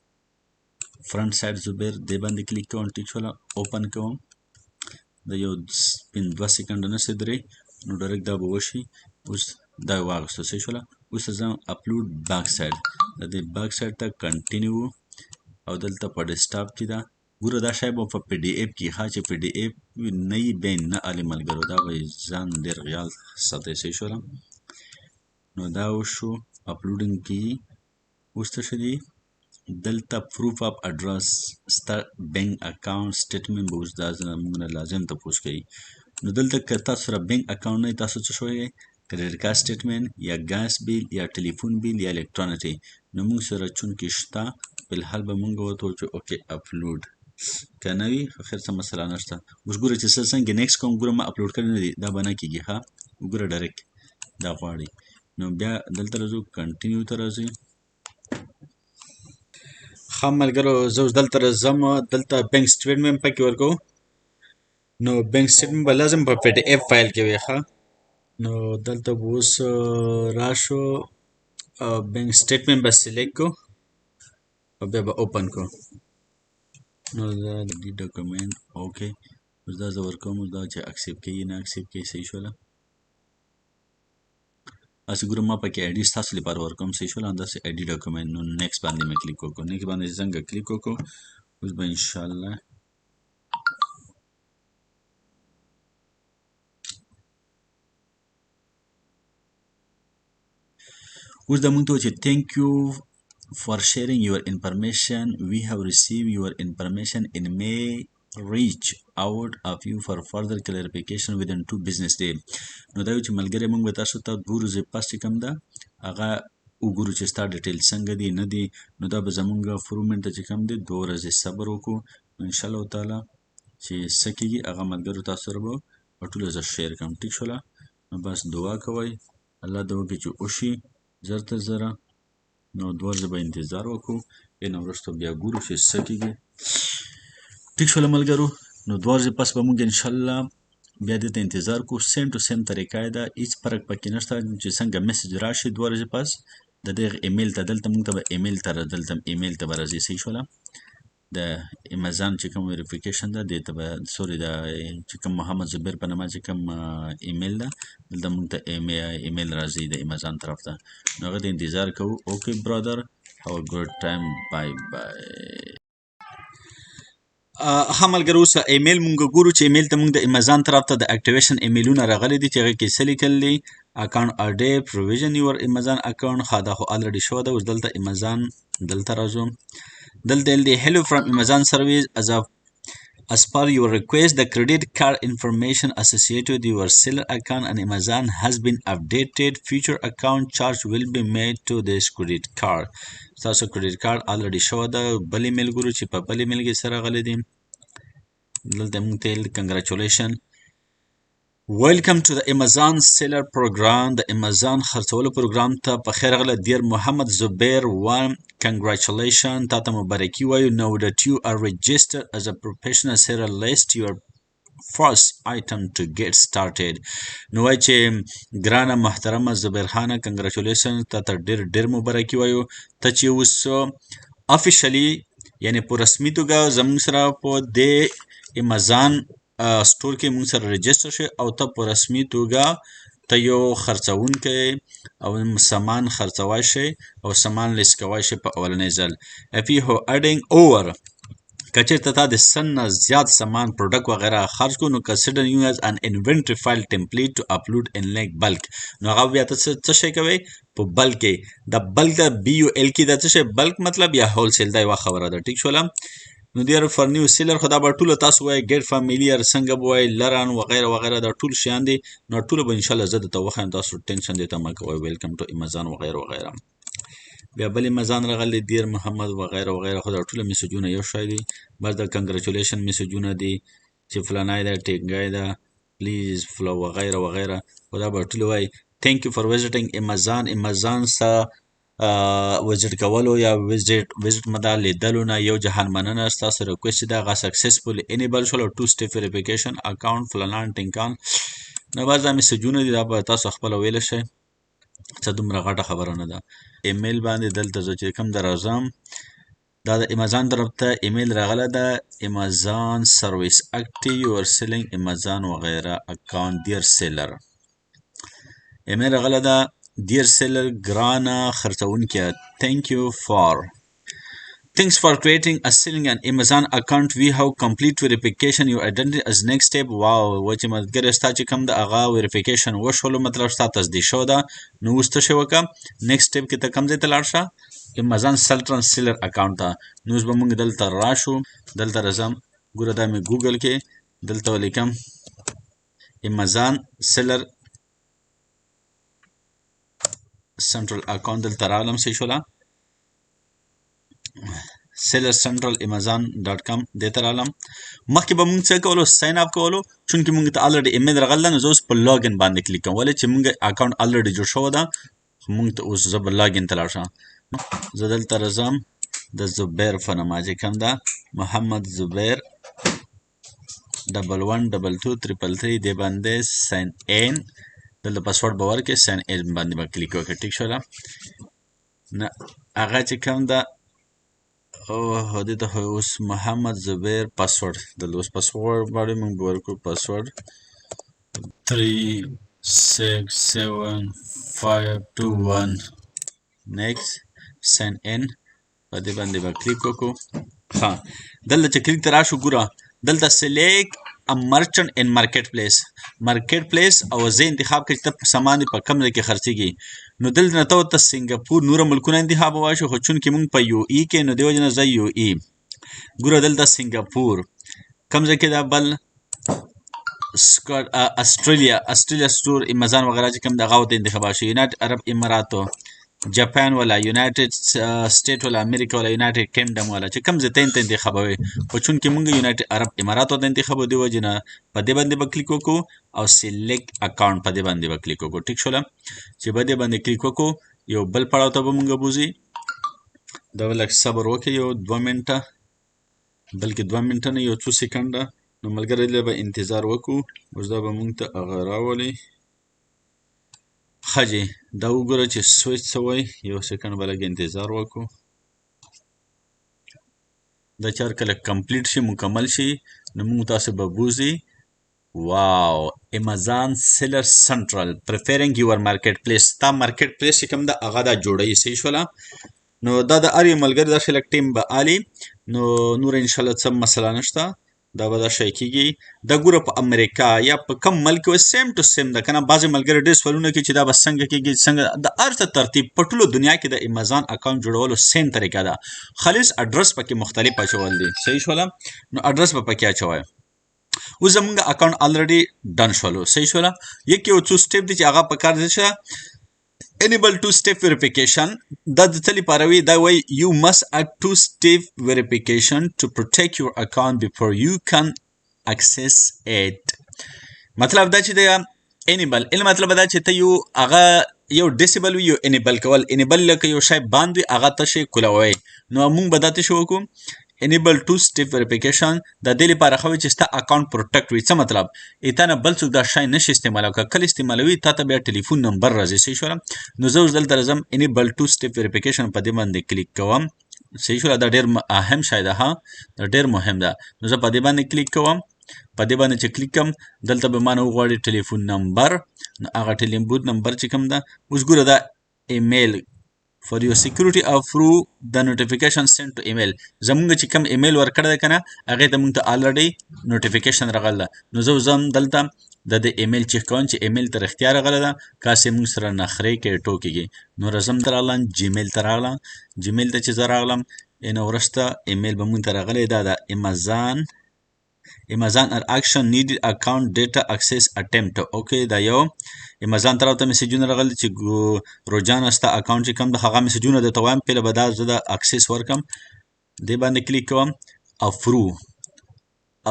فرنٹ سایډ زبیر دې باندې کلیک کوم، ټیک شوله، اوپن کوم. د یو 2 سیکنډ نه شي درې، نو ډایرکټ دا به وشي. اوس دا یې واخیستو، صحیح شوله. اوس زه اپلوډ بیک سایډ، د دې بیک سایډ ته کنټینیو، او دلته په ډیسکټاپ کې ده. ګوره دا شی به په پی ډي اف کې ښه، چې پی ډي اف نه وي بیا یې نه الي ملګرو، دا به یې ځان ډېر خیال ساتئ، صحیح شوله. نو دا وشو اپلوډینګ کې. اوس څه شی دي؟ دلته پروف اف اډرس، ستا بانک اکاونټ سټیټمنټ به اوس دا موږ نه لازم تپوس کوي. نو دلته که تاسو سره بانک اکاونټ نه وي، تاسو څه شوی؟ کریډیټ کارت سټیټمنټ یا ګاز بیل یا ټلیفون بیل یا الکترونیکي. نو موږ سره چونکې شته، فلحال به موږ ورته وایو چې اوکې اپلوډ، که نه وي خو خیر څه مسله نشته. اوس ګوره چې څه څنګه نیکسټ کوم، ګوره ما اپلوډ کړی نه دی، دا به نه کېږي. ښه وګوره ډایرکټ دا غواړي. نو بیا دلته راځو، کنټینیو ته راځي. ښه ملګرو، زه اوس دلته راځم، دلته بانک سټیټمنټ پکې ورکوو. نو بانک سټیټمنټ به لازم په پی ډي اف فایل کې وي. ښه نو دلته به اوس راشو، بانک سټیټمنټ به سلیکټ کړو او بیا به اوپن کړو. نو دا د دې ډاکومنټ اوکې، اوس دا زه ورکوم، اوس دا چې اکسپټ کوي نه اکسپټ کوي، صحیح شوله. هسې ګوره ما پکې آی ډي ستاسو لپاره ورکوم، صحیح شوله. همداسې آی ډي ډاکومنټ. نو نیکسټ باندې مې کلیک وکړو، نیکسټ باندې څنګه کلیک وکړو، اوس به انشاءالله اوس دا مونږ ته وایي چې thank you for sharing your information, we have received your information and may reach out of you for further clarification within 2 business day. نو دا چې ملګری مونږ به تاسو ته 2 ورځې پس چې کوم ده هغه وګورو چې ستا ډیټیل څنګه دی نه دی. نو دا به زمونږ فرومنټ ته چې کوم دی 2 ورځې صبر وکړو. نو ان شاء الله تعالی چې څه کېږي هغه ملګرو تاسو سره به ټوله زه شیر کړم، ټیک شوله. نو بس دعا کوئ الله دې وکړي چې وشي زر تر زره. نو 2 ورځې به انتظار وکړو، بیا نو وروسته بیا ګورو چې څه کېږي، ټیک شوله ملګرو. نو 2 ورځې پس به موږ انشاءالله بیا دې ته انتظار کوو. سیم ټو سیم طریقه یې ده، هیڅ فرق پکې نشته. چې څنګه میسج راشي 2 ورځې پس د دې ایمیل ته، دلته موږ ته به ایمیل ته دلته ایمیل ته به راځي، صحیح شوله. د امیزان چې کوم ویریفیکیشن ده دې ته به، سوري، د چې کوم محمد زبیر په نامه چې کوم ایمیل ده، دلته موږ ته ایمیل راځي د امیزان طرف ته. نو هغه ته انتظار کوو. اوکې برادر، هاو ا ګډ ټایم، بای بای. ښه ملګرو، اوس ایمیل مونږ ګورو چې ایمیل ته مونږ د امیزان طرف ته د اکټیویشن ایمیلونه راغلي دي چې هغې کې څه لیکل دي، اکاونټ اډې پرویژن یور امیزان اکاونټ. ښه دا خو الریډي شوه ده. اوس دلته امیزان دلته راځو، دلته یې دی هلو فرام امیزان سرویس، as per your request the credit card information associated with your seller account and Amazon has been updated, future account charge will be made to this credit card. ستاسو کریډیټ کارت الریډي شوه ده. بل ایمیل ګورو چې په بل ایمیل کې څه راغلي دي. دلته موږ ته ویل کنګریچولیشن، ویلکم ټو د امیزان سیلر پروګرام. د امیزان خرڅولو پروګرام ته په خیر راغله. ډیر محمد زبیر 1، کنګریچولیشن، تا ته مبارکي وایو. نو that you are registered as a professional seller, list your first item to get started. نو وایي چې ګرانه محترمه زبیر خانه، کنګریچولیشن، تا ته ډیر ډیر مبارکي وایو. ته چې اوس افیشلی یعنی په رسمي توګه زموږ سره په دې امیزان سټور کې موږ سره رجسټر شوې او ته په رسمي توګه ته یو خرڅونکی او سامان خرڅوای شي او سامان لیست کوای شي په اولنې ځل. If you adding over، که چېرته تا د سن نه زیات سامان پروډکټ وغیرہ خرڅ کړو، نو consider you as an inventory file template to upload in link bulk. نو هغه بیا ته څه شی کوې په بلک کې، د بلک د بی یو ال کې دا څه شی بلک مطلب یا هول سیل دا یوه خبره ده، ټیک شوله. نو دیر فار نیو سیلر خو دا به ټوله تاسو وایئ ګیټ فامیلیر څنګه به وایئ لرن وغیرہ وغیرہ، دا ټول شیان دي. نو ټوله به انشاءالله زه درته وښایم، تاسو ټینشن دې ته مه کوئ. ویلکم ټو امیزان وغیرہ وغیرہ. بیا بل امیزان راغلی دیر محمد وغیرہ وغیرہ، خو دا ټوله میسجونه یو شی دي. بس دا کنګریچولیشن میسجونه دي چې فلانی ده ټینګی ده پلیز فلو وغیرہ وغیرہ، خو دا به ټوله وایي thank you for visiting Amazon. Amazon سره وزټ کولو یا وزټ مدا لیدلو نه یو جهان مننه. ستاسو ریکوست چې ده هغه سکسسفول انیبل شول او 2 سټیپ ویریفیکیشن اکاونټ فلانان ټینکان. نو بس دا میسجونه دي، دا به تاسو خپله ویلی شئ، څه دومره غټه خبره نه ده. ایمیل باندې دلته زه چې کوم در راځم، دا د امیزان طرف ته ایمیل راغلی ده، امیزان سرویس اکټیو یور سیلینګ امیزان وغیرہ اکاونټ دیر سیلر. ایمیل راغله ده. Dear seller، ګرانه خرڅونکیه، thank you for Thanks for creating a selling an Amazon account. We have complete verification your identity as next step. واو، و چې ملګری ستا چې کوم د هغه verification وشولو، مطلب ستا تصدیق شو ده. نو اوس څه شی وکړه؟ Next step کې ته کوم ځای ته لاړ شه؟ Amazon Central Seller account ته. نو اوس به موږ دلته راشو، دلته راځم. ګوره، دا مې ګوګل کې دلته ولیکم Amazon Seller Central account، دلته راغلم، صحیح شوله؟ Seller Central Amazon dot com دې ته راغلم. مخکې به مونږ څه کولو؟ Sign up کولو. چونکې مونږ ته already email راغلی، نو زه اوس په login باندې کلیک کوم. ولې چې مونږ account already جوړ شوی ده، خو مونږ ته اوس زه به login ته لاړ شم. زه دلته راځم، د زبیر په نامه چې کوم ده، محمد زبیر 1122333، دې باندې sign in. دلته پاسورډ به ورکړې، sign in باندې به کلیک وکړې، ټیک شوله؟ نه، هغه چې کوم ده، اوه، دې ته خو اوس محمد زبیر پاسورډ، دلته اوس پاسورډ غواړي، موږ به ورکړو پاسورډ 367521. Next، sign in په دې باندې به کلیک وکړو. ښه، دلته چې کلیک ته راشو، ګوره دلته select a merchant in marketplace، marketplace او زه انتخاب کړئ چې ته سامان دې په کوم ځای کې خرڅېږي. نو دلته نه ته ورته سنګاپور، نور ملکونه انتخاب وایي، خو چونکې مونږ په UAE کې، نو دې وجې نه زه UAE. ګوره دلته سنګاپور کوم ځای کې ده، بل استرالیا، استرالیا store، Amazon وغیرہ چې کوم دغه ورته انتخاب شي، یونایټډ عرب اماراتو، جاپان ولا، یونایټډ سټیټ ولا، امریکا ولا، یونایټډ کینګډم ولا، چې کوم ځای ته انتخابوي. خو چونکې مونږ یونایټډ عرب اماراتو ته انتخابو، دې وجې نه په دې باندې به کلیک وکړو او select account په دې باندې به کلیک وکړو، ټیک شوله؟ چې په دې باندې کلیک وکړو، یو بل پړاو ته به مونږ بوځي. دا به لږ صبر وکړي، یو 2 منټه، بلکې 2 منټه نه، یو څو سیکنډه. نو ملګری له به انتظار وکړو. اوس دا به مونږ ته هغه راولي. ښه جي، دا وګوره چې سویچ څه وایي. یو سیکنډ به لږ انتظار وکړو. دا چې هر کله complete شي، مکمل شي، نو موږ تاسو به بوځي. واو، Amazon Seller Central preparing your marketplace. تا marketplace چې کوم ده هغه دا جوړوي، صحیح شوله؟ نو دا د هر یو ملګري دا لږ ټیم به الي، نو نور انشاءالله څه مسله نشته. دا به دا شی کېږي. دا ګوره په امریکا یا په کم ملک کې same to same ده کنه. بعضې ملګري ډېر سوالونه کوي چې دا به څنګه کېږي، څنګه. د هر څه ترتیب په ټولو دنیا کې د امیزان account جوړولو same طریقه ده، خالص ادرس پکې مختلف اچول دي، صحیح شوله؟ نو ادرس به پکې اچوی. اوس زمونږ account already done شولو، صحیح شوله؟ یک یو څو step دي چې هغه په کار دي. چې enable two step verification، دا د څه لپاره وي؟ دا وایي you must add two step verification to protect your account before you can access it. مطلب دا چې دا enable ان مطلب دا چې ته یو هغه یو disable وي، یو enable کول. Enable لکه یو شی باندې هغه ته شی کولاوي. نو موږ به دا څه شو وکړو؟ Enable two step verification د دې لپاره خو چې ستا account protect وي. څه مطلب؟ ایتانه بل څوک دا شی نشي استعمالوي. که کله استعمالوي، تا ته بیا ټلیفون نمبر راځي، صحیح شوله؟ نو زه اوس دلته راځم، enable two step verification په دې باندې کلیک کوم، صحیح شوله؟ دا ډېر اهم شی ده، ها، دا ډېر مهم ده. نو زه په دې باندې کلیک کوم. په دې باندې چې کلیک کوم، دلته به ما نه وغواړي ټلیفون نمبر. نو هغه ټلیفون نمبر چې کوم ده، اوس ګوره دا email، for your security approve the notification sent to email. زمونږ چې کوم ایمیل ورکړی دی کنه، هغې ته مونږ ته already notification راغلی ده. نو زه ځم دلته د دې ایمیل چک کوم چې ایمیل ته رښتیا راغلی ده، کاسې مونږ سره نخرې کوي، ټوکې کوي. نو راځم، ته راغلم، جیمیل ته راغلم. جیمیل ته چې زه راغلم، نو وروسته ایمیل به مونږ ته راغلی. دا ده Amazon or action needed account data access attempt. Okay، دا یو امیزان طرف ته میسجونه راغلي چې روجانه ستا account چې کوم د هغه میسجونه درته وایم. پهله به دا زه د access ورکم، دې باندې کلیک کوم. Approve،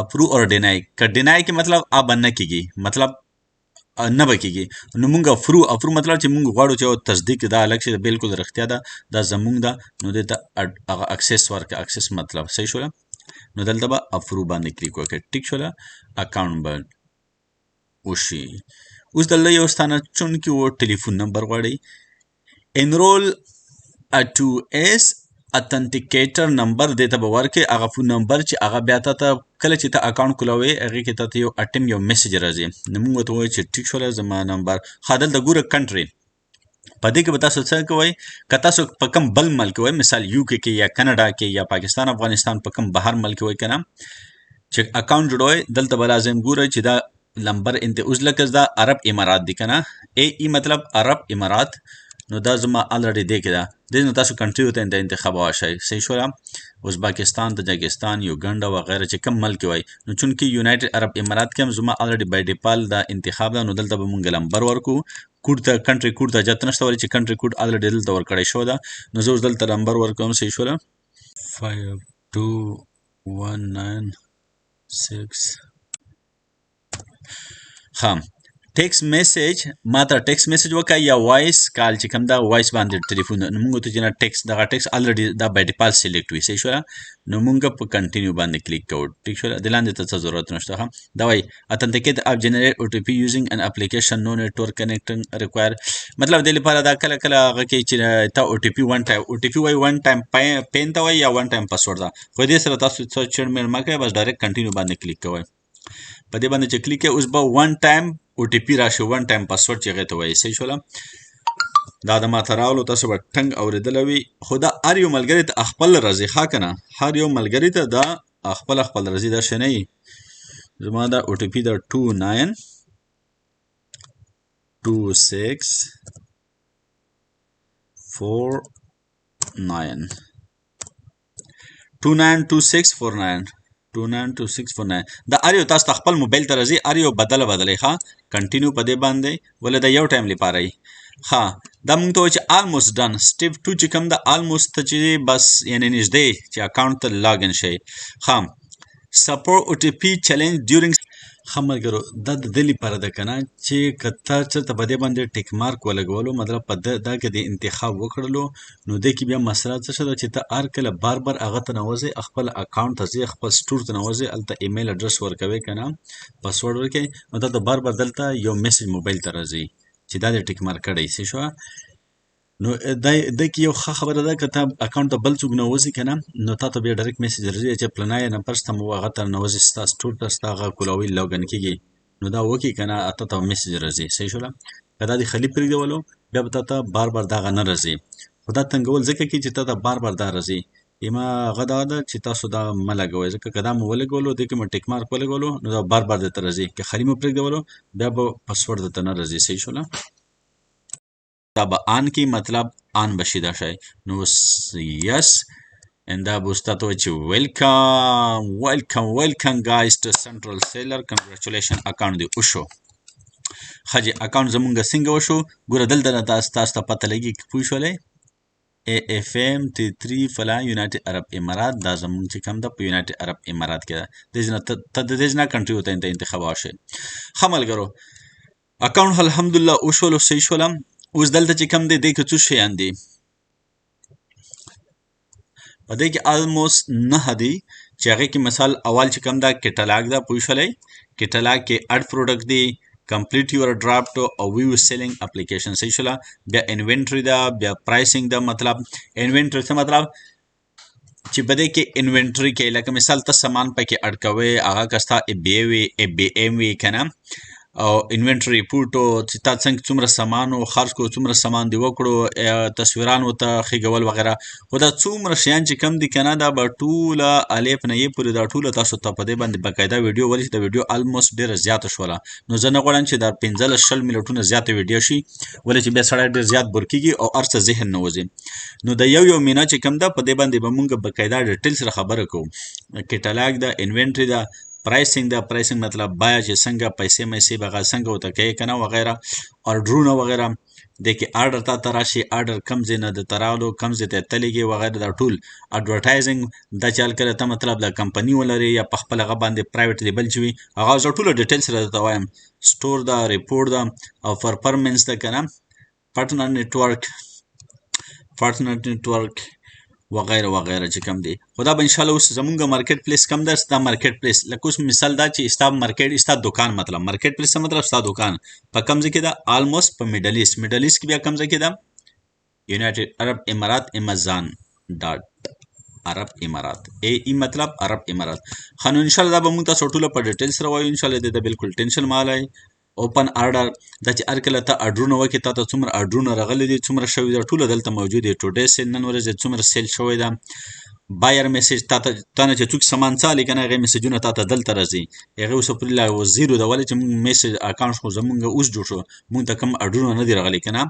approve or deny. که deny کې مطلب اب نه کیږي، مطلب نه به کیږي. نو مونږ approve، approve مطلب چې مونږ غواړو چې تصدیق دا الګ شي، بالکل رښتیا ده، دا زمونږ ده. نو دې ته هغه access ورکړه. Access مطلب، صحیح شوله؟ نو دلته به approve باندې کلیک وکړئ، ټیک شوله؟ Account به وشي. اوس دلته یو ستانه چونکې و ټلیفون نمبر غواړي. Enroll a 2S اتنټیکیټر نمبر دې ته به ورکې، هغه فون نمبر چې هغه بیا تا ته کله چې ته اکاونټ کولاوې هغې کې تا ته یو اټم یو میسج راځي. نو موږ ورته وایو چې ټیک شوله زما نمبر. ښه دلته ګوره کنټري، په دې کې به تاسو څه کوئ، که تاسو په کوم بل ملک کې وئ، مثال یو کې کې یا کاناډا کې یا پاکستان افغانستان په کوم بهر ملک کې وئ که نه، چې اکاونټ جوړوئ دلته به لازم ګورئ چې دا لمبر انت اوس لکه دا عرب امارات دی که نه، ای ای مطلب عرب امارات، نو دا زما الریډي دی کې ده. دې نو تاسو کنټري ته انتخاب شئ، صحیح شوله؟ ازبکستان، تاجکستان، یوګانډا وغیره چې کوم ملک وای. نو چونکې یونایټډ عرب امارات کې هم زما الریډي بای ډیفالت دا انتخاب ده، نو دلته به مونږ لمبر ورکو. کوډ ته کنټري کوډ ته حاجت نشته، ولې چې کنټري کوډ الریډي دلته ورکړی شوی ده. نو زه اوس دلته لمبر ورکوم، صحیح شوله؟ 5 2 1 9 6. ښه ټیکس میسج، ما ته ټیکس میسج وکړه یا وایس کال چې کوم دا وایس باندې ټلیفون. نو موږ ته چې نه ټیکس، دغه ټیکس الریډي دا بای ډیفالت سلیکټ وي، صحیح شوله؟ نو موږ په کنټینیو باندې کلیک کوو، ټیک شوله؟ د لاندې ته څه ضرورت نشته. ښه دا وایي اتنټیکیټ اپ جنریټ او ټي پي یوزینګ ان اپلیکیشن نو نتورک کنیکټینګ ریکوایر. مطلب دې لپاره دا کله کله هغه کې چې ته او ټي پي ون ټایم، او ټي پي وایي ون ټایم پین ته وایي یا ون ټایم پاسورډ ده، خو دې سره تاسو څه چړ مېړ مه کوئ، بس ډایرکټ کنټینیو باندې کلیک کوئ. په دې باندې چې کلیک کوئ اوس به ون ټایم او ټي پي راشي، ون ټایم پاسورډ چې هغې ته وایي، صحیح شوله؟ دا د ما ته راغلو، تاسو به ټنګ اورېدلی وي، خو دا هر یو ملګري ته خپل راځي، ښه که نه؟ هر یو ملګري ته دا خپل خپل راځي، دا شی نه وي. زما دا او ټي پي دا 2 9 2 6 4 9، 2 9 2 6 4 9، 2 9 2 6 4 9. دا هر یو تاسو ته خپل موبایل ته راځي، هر یو بدله بدلئ. ښه کنټینیو په دې باندې، ولې دا یو ټایم لپاره وي. ښه دا مونږ ته وایي چې آلموست ډن، سټیپ 2 چې کوم ده آلموست ته چې بس یعنې نږدې چې اکاونټ ته لاګ ان شئ. ښه سپورټ او ټي پي چیلنج ډیورینګ. ښه ملګرو دا د دې لپاره ده که نه چې که تا چېرته په دې باندې ټیک مارک ولګولو، مطلب په دا کې د انتخاب وکړلو، نو دې کې بیا مسله څه شوه چې ته هر کله بار بار هغه ته ننوځې، خپل اکاونټ ته ځې، خپل سټور ته ننوځې، هلته ایمیل اډرس ورکوې که نه، پاسورډ ورکوې، نو تا ته بار بار دلته یو میسج موبایل ته راځي چې دا دې ټیک مارک کړی، صحیح شوه؟ نو دا کې یو ښه خبره ده که تا اکاونټ ته بل څوک ننوځي که نه، نو تا ته بیا ډایرکټ میسج راځي چې پلنی نمبر ستا مو هغه ته ننوځي، ستا سټور ته ستا هغه کولاوي لاګ ان کېږي، نو دا وکړي که نه تا ته میسج راځي، صحیح شوله؟ که دا دې خالي پرېږدولو بیا به تا ته بار بار دغه نه راځي، خو دا تنګول ځکه کېږي چې تا ته بار بار دا راځي. یما هغه دا ده چې تاسو دا مه لګوئ، ځکه که دا مو ولګولو، دې کې مو ټیک مارک ولګولو، نو دا بار بار درته راځي، که خالي مو پرېږدولو بیا به پاسورډ درته نه راځي، صحیح شوله؟ دا به آن کې مطلب آن به شي دا شی. نو اوس یس ان دا به اوس تاته وایي چې ویلکم ویلکم ویلکم ګایز ټو سنټرل سیلر، کنګریچولیشن اکاونټ دې وشو. ښه جي اکاونټ زمونږ څنګه وشو؟ ګوره دلته نه تاسو ته پته لګي، پوه شولئ؟ ای اف ایم ټي 3 فلا یونایټډ عرب امارات، دا زمونږ چې کوم ده په یونایټډ عرب امارات کې ده. دې ځای نه ته د دې ځای نه کنټري ورته انتخاب شي. ښه ملګرو اکاونټ الحمدلله وشولو، صحیح شولم. اوس دلته چې کوم دی دې کې څو شیان دي؟ په دې کې آلموست 9 دي چې هغې کې مثال اول چې کوم ده کیټالاګ ده، پوه شولئ؟ کیټالاګ کې اډ پروډکټ دی، کمپلیټ یور ډرافټ او ویو سیلینګ اپلیکیشن، صحیح شوله؟ بیا انوینټري ده، بیا پرایسینګ ده. مطلب انوینټري څه مطلب؟ چې په دې کې انوینټري کې لکه مثال ته سامان پکې اډ کوې، هغه که ستا ای بي وي، ای بي ایم وي که نه، او انوینټري ریپورټ چې تا څنګه څومره سامان و خرڅ کړو، څومره سامان دې وکړو، تصویران ورته خېږول وغیره. خو دا څومره شیان چې کم دي که نه، دا به ټوله الف نه یې پورې دا ټوله تاسو ته په دې باندې باقاعده ویډیو ولې چې دا ویډیو الموست ډېره زیاته شوله. نو زه نه غواړم چې دا 15 20 منټونه زیاته ویډیو شي، ولې چې بیا سړی ډېر زیات بور کېږي او هر څه ذهن نه وځي. نو د یو یو مینه چې کم ده په دې باندې به مونږ باقاعده ډیټیل سره خبره کوو. کیټالاګ ده، انوینټري ده، پرایسینګ ده، پرایسینګ مطلب بیه چې څنګه پیسې میسې به هغه څنګه ورته کوې که نه وغیره، ارډرونه وغیره. دې کې ارډر تا ته راشي، ارډر کم ځای نه درته راغلو، کم ځای ته ته لېږې وغیره، دا ټول اډورټایزینګ دا چې هلکه ته مطلب د کمپني ولرې یا په خپل هغه باندې پرایویټ لیبل چې وي، هغه زه ټوله ډیټیل سره درته وایم. سټور ده، ریپورټ ده، او پرفارمنس ده که نه، پارټنر نتورک، پارټنر نتورک وغیره وغیره چې کم دی. خو دا به انشاءالله اوس زمونږ مارکیټ پلیس کم ده، ستا مارکیټ پلیس لکه اوس مثال دا چې ستا مارکیټ، ستا دکان، مطلب مارکیټ پلیس څه مطلب؟ ستا دکان په کم ځای کې ده؟ آلموست په میډل ایست. میډل ایست کې بیا کم ځای کې ده؟ یونایټډ عرب امارات امیزان ډاټ عرب امارات، ای ای مطلب عرب امارات. ښه نو انشاءالله دا به موږ تاسو ټوله په ډیټیل سره وایو انشاءالله، دې ته بالکل ټینشن مه اخلئ. اوپن ارډر، دا چې هر کله ته ارډرونه وکړې تا ته څومره ارډرونه راغلي دي، څومره شوي دي، ټوله دلته موجود دي. ټوډې سیل، نن ورځ څومره سیل شوی ده. بایر میسج، تا ته تا نه چې څوک سامان څه اخلي که نه، هغې میسجونه تا ته دلته راځي. هغې اوسه پورې لا زیرو ده، ولې چې موږ میسج اکاونټ خو زموږ اوس جوړ شو، موږ ته کوم ارډرونه نه دي راغلي که نه.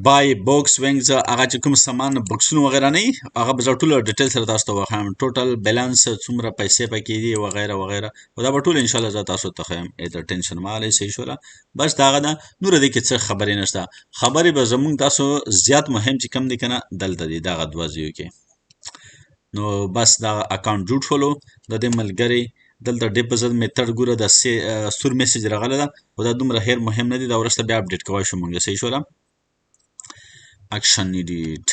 بای باکس وینګز، هغه چې کوم سامان بکسونه وغیره نه وي، هغه به زه ټوله ډیټیل سره تاسو ته وښایم. ټوټل بیلانس څومره پیسې پکې دي وغیره وغیره، خو دا به ټول انشاءالله زه تاسو ته ښایم. ته ټینشن مه اخلئ، صحیح شوله. بس دا هغه ده، نوره دې کې څه خبرې نشته. خبرې به زموږ تاسو زیات مهم چې کوم دی که نه دلته دی، دغه دوه ځایو کې. نو بس دا اکاونټ جوړ شولو د دې ملګري. دلته ډیپوزیټ میتھډ ګوره، د سور میسج راغلی ده، خو دا دومره هیر مهم نه دی، دا وروسته بیا اپډیټ کوی شو موږ، صحیح شوله. اکشن نیډډ،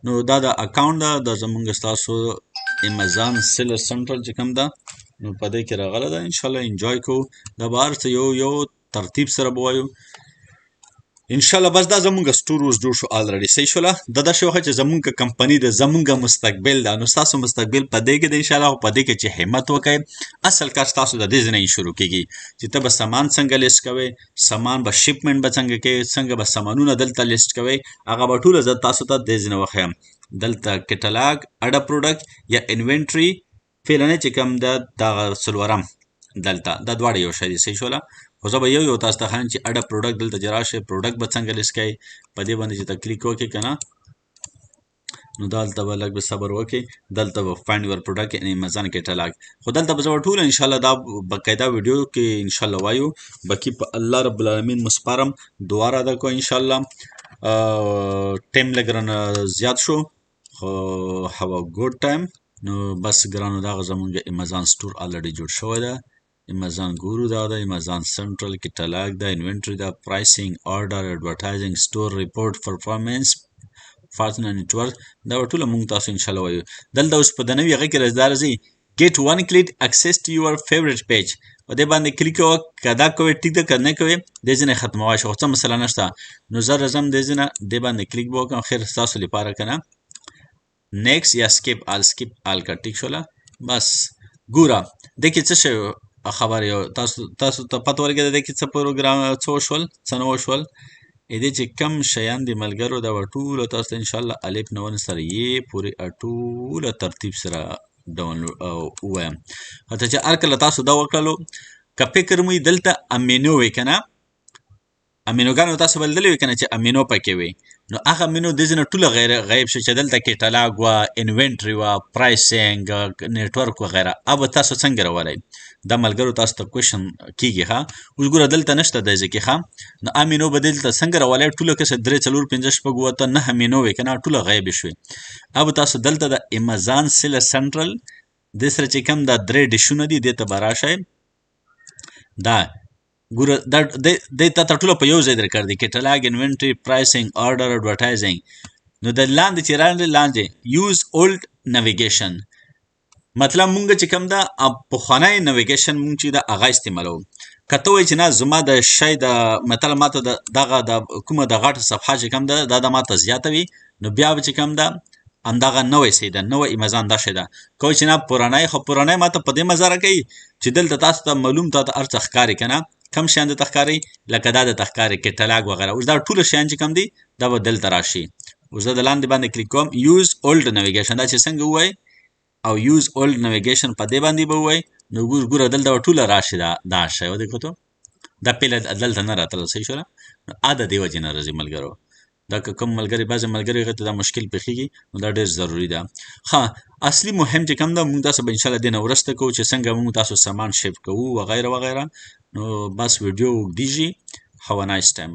نو دا د اکاونټ ده، دا زمونږ ستاسو امیزان سیلر سنټرل چې کوم ده، نو په دې کې راغلی ده. انشاءالله انجوای کوو، دا به هر څه یو یو ترتیب سره به وایو انشاءالله. بس دا زمونږ سټور اوس جوړ شو الریډي، صحیح شوله. دا داسې وخت چې زمونږ کمپنی ده، زمونږ مستقبل ده، نو ستاسو مستقبل په دې کې دی انشاءالله. خو په دې کې چې همت وکړئ، اصل کار ستاسو د دې ځای نه شروع کېږي چې ته به سامان څنګه لیست کوې، سامان به شپمنټ به څنګه کوې، څنګه به سامانونه دلته لیست کوې، هغه به ټوله زه تاسو ته دې ځای نه وښیم. دلته کټلاګ، اډا پروډکټ یا انوینټري فعلاً چې کوم ده، دغه څلورم دلته دا دواړه یو شی دي، صحیح شوله. خو زه به یو یو تاسو ته ښایم چې اډا پروډکټ دلته چې راشي، پروډکټ به څنګه لیست کوې، په دې باندې چې ته کلیک وکړې که نه، نو دلته به لږ به صبر وکړې، دلته به فایند یور پروډکټ ان امیزان کټلاګ. خو دلته به زه به ټول انشاءالله دا باقاعده ویډیو کې انشاءالله وایو. باقي په الله رب العالمین مو سپارم، دعا راته کوئ انشاءالله. ټایم لږ رانه زیات شو، خو هاو ا ګوډ ټایم. نو بس ګرانو، دغه زمونږ امیزان سټور الریډي جوړ شوی ده. امیزان ګورو دا ده، امیزان سنټرل کټلاګ ده، انوینټري ده، پرایسینګ، آرډر، اډورټایزینګ، سټور ریپورټ، پرفارمنس، فارتنر نتورک، دا به ټوله مونږ تاسو انشاءالله وایو. دلته اوس په د نوي هغه کې راځي، دا راځي get one click access to your favorite page، په دې باندې کلیک وکړه، که دا کوې ټیک ده، که نه کوې دې ځای نه ختموای شي، خو څه مسله نشته. نو زه راځم دې ځای نه دې باندې کلیک به وکړم، خیر ستاسو لپاره که نه نیکس یا سکیپ آل، سکیپ آل کړه، ټیک شوله. بس ګوره دې کې څه شی خبر یو تاسو ته پته ولګېده دې کې څه پروګرام څه وشول څه نه وشول. دې چې کم شیان دي ملګرو، دا به ټولو تاسو ته انشاءالله الف نه ونه سره یې پورې ټوله ترتیب سره ډاونلوډ ووایم. حتی چې هر کله تاسو دا وکړلو، که فکر مو دلته امینو وي که نه، امینوګانو تاسو به لیدلې وي که نه چې امینو پکې وي، نو هغه امینو دې ځای نه ټوله غیب شي چې دلته کټلاګ وه، انوینټري وه، پرایسینګ، نتورک وغیره، هغه به تاسو څنګه راولئ؟ دا ملګرو تاسو ته کوشن کېږي. ښه اوس ګوره دلته نشته دی ځای کې، ښه نو امینو به دلته څنګه راولئ؟ ټوله که څه درې څلور پنځه شپږ اووه اته نهه امینو وي که نه، ټوله غیبې شوې. هغه به تاسو دلته د امیزان سیلر سنټرل دې سره چې کوم دا درې ډشونه دي دې ته به راشئ. دا ګوره دا دې ته ټوله په یو ځای درکړ دي، کټلاګ، انوینټري، پرایسینګ، آرډر، اډورټایزینګ. نو د لاندې چې راغلې لاندې یوز اولډ نویګیشن، مطلب مونږ چې کوم ده پخوانی نویګیشن مونږ چې ده هغه استعمالوو. که ته وایې چې نه زما د شی د مطلب ما ته د دغه د کومه د غټه صفحه چې کوم ده دا د ما ته زیاته وي، نو بیا به چې کوم ده همدغه نوی صحیح ده، نوی امیزان دا شی ده. که وایې چې نه پرانی، خو پرانی ما ته په دې مزه راکوي چې دلته تاسو ته معلوم تا ته هر څه ښکاري که نه، کم شیان درته ښکاري لکه دا درته ښکاري کټلاګ وغیره. اوس دا ټول شیان چې کوم دي دا به دلته راشي. اوس زه د لاندې باندې کلیک کوم، یوز اولډ نویګیشن، دا چې څنګه ووایي او یوز اولډ نویګیشن په دې باندې به ووایي، نو ګوره دلته به ټوله راشي دا شی. ودې کتو دا پهله دلته نه راتله، صحیح شوله. نو د دې وجې نه راځي ملګرو. دا که کوم ملګری بعضې ملګري هغه ته دا مشکل پېښېږي، نو دا ډېر ضروري ده. ښه اصلي مهم چې کوم ده موږ تاسو به انشاءالله دې نه وروسته کوو چې څنګه موږ تاسو سامان شپ کوو وغیره وغیره. نو بس ویډیو اوږدېږي. Have a nice time.